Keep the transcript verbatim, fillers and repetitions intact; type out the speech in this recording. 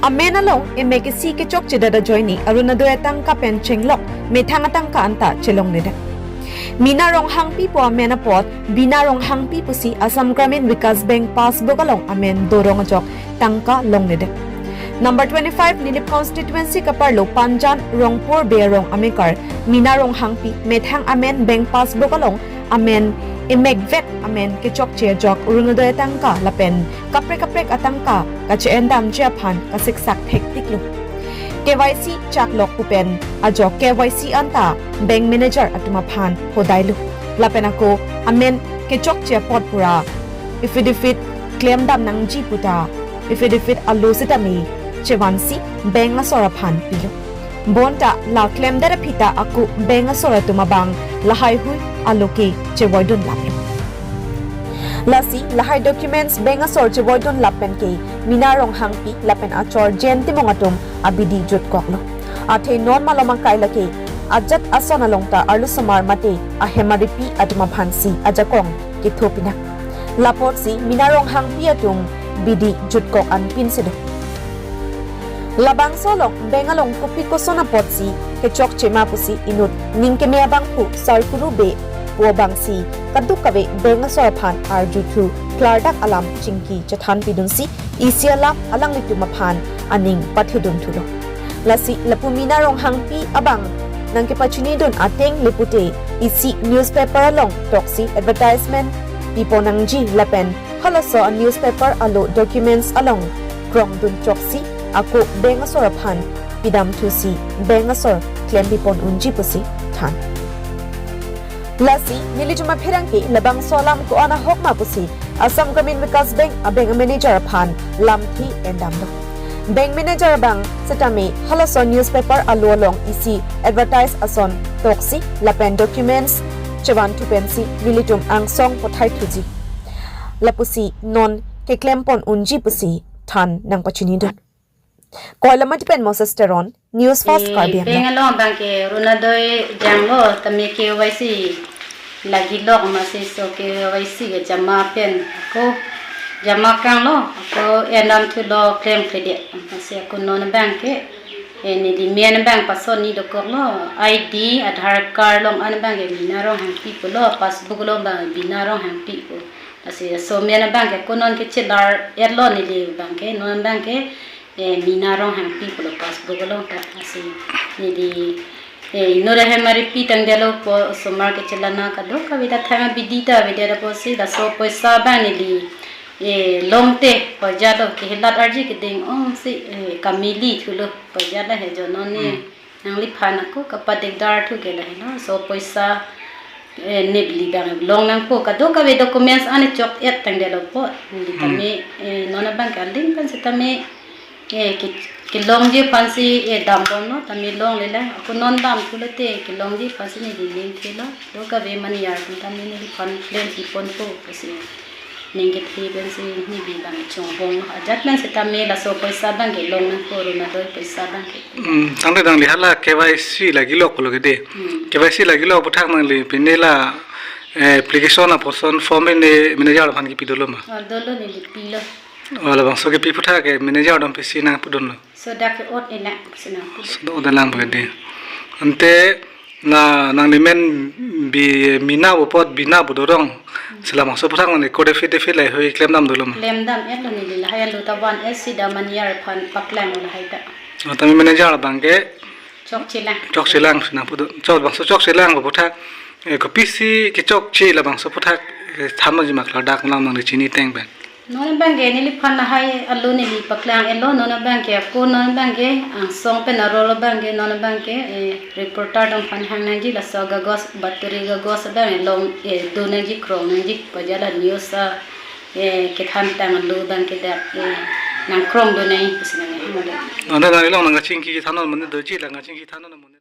Amen along emek isi kechokche det ajoine Orunodoi atangka pen chenglok methang atangka anta chelongledetlo. Mina Ronghangpi pu amen apot Bina Ronghangpi pusi Assam Gramin Vikas Bank passbook along amen dorong ajok tangka longledet. Number twenty-five Nilip constituency kaparlo Panjan Rongpur Bey arong amekar Mina Ronghangpi methang amen bank passbook along amen emekvet amen kechokche ajok Orunodoi atangka lapen kaprek kaprek atangka kache-endamji aphan kasiksak thektiklo. K Y C chaklok pu pen ajok K Y C anta bank manager atum aphan hodailo. Lapen ako amen kechokche apot pura affidavit klemdam nangji puta affidavit alo sitame chevansi bank asor aphan pilo. Bonta la klemdet aphi ta ako bank asor atum abang lahai hui alo ke chevoidun laplo. Lasi lahai documents bank asor chevoidun lap pen ke Mina Ronghangpi lapen achor Jen Timung atum abidi jutkoklo. Athe non malom akai lake ajat ason along ta arlosomar mate ahem aripi atum aphansi ajakong ketho pinang. Lapotsi Mina Ronghangpi atum bidi jutkok anpin si do. Labangso along bank along kopi koson apotsi kechokche ma pusi inut ning keme abangphu Sarkuru Bey pu abangsi kadokave bank asor aphan arjuthu klardak alam chingki chethan pidunsi isi alam alanglitum aphan aning pathedun thulo. Lasi lapu Mina Ronghangpi abang nangkepachinidun ateng le pute isi newspaper along toksi advertisement pipon nangji lapen halaso a newspaper alo documents along krongdun choksi ako bank asor aphan pidam thusi bank asor klem pipon unji pusi than. Lasi nelitum apherangke labangso alam ko-an ahok ma pusi Assam Gramin Vikas Bank a bank manager aphan lamthe endamlo. Bank manager abang sitame halaso newspaper alo along isi advertise ason toksi lapen documents chevanthu pensi nelitum angsong pothai thuji. Lapusi non keklempon unji pusi than nangpachinidun. Koilamati pen Moses Teron, News Fast, eh, Karbi Anglong. Bank along abangke Orunodoi janglo tame K Y C lagilok masi so K Y C ke jama pen ako jama kanglo ako endam thulo klem kredit masi ako non abangke, eh, neli men abang pasonni dokoklo I D Aadhaar card along an abangke Bina Ronghangpi pulo passbook along abang Bina Ronghangpi pu. Lasi so men abangke ako non kechelar etlo neli abangke non abangke eh, Mina Ronghangpi pulo passbook along ta lasi neli, eh, inut ahem aripi tangdetlo pu osomar kechelang kadokave ta thang abidi ta avedet apotsi laso poisa abang neli, eh, longte pajalo kehelat arji keding ongsi, eh, kamili thulo pajalo he jonon ne. Hmm. Nangliphan ako kapadikdar thu ke lahelo. So poisa, eh, neli abang long nangpo kadokave documents an chok et tangdetlo po. Neli, hmm, tame, eh, non abangke aling pen sitame, eh, ke, kelongji aphansi, eh, dambomlo tame longle la. Ako non dam thulote kelongji aphansi neli ning thelo. Dokave mani yar pen tame neliphan klem piponpo pusi ning kethe pensi neli abang chongbomlo. Ajat pen sitame laso poisa abangke long nangpo Orunodoi poisa abangke. Hmm, tangte nangli hala K Y C lagilok pulo ke de. Hmm. K Y C lagilok aputhak nangli pine la, eh, application aposon form ne manager aphan kepi dolo ma? Oh, dolo neli pilo. Oh, labangso kepi aputhak ke manager atum pisi nangpudunlo. So dak ke ot enak pusi nangpu. So ot enak pu ke de. Ante na nangli men bi Mina pu apot Bina pu dorong. Hmm. Si labangso aputhak nangli court affidavit lahai hui klemdam dolo ma? Klemdam etlo neli lahai alo ta van S C da mani yar aphan paklang lahai ta. Oh, tame manager abangke chokchelang. Chokchelang si nangpudun. Chok bangso chokchelang pu aputhak, eh, kopisi kechokche labangso aputhak, eh, thanji ma klardak alam nangli chini ateng pen? Non abangke neliphan lahai alo neli paklang etlo non abangke ako non abangke angsong pen arlo abangke non abangke, eh, reporter atum aphan hang nangji laso kagos baturi kagos abang long, eh, do nangji krong nangji pajalo news a, eh, kethan tanglo abangke dak, eh, nangkrongdun nangji pusi nanghang do. Ante nangli along nangkachingki thanon amonit doji la nangkachingki thanon amonit.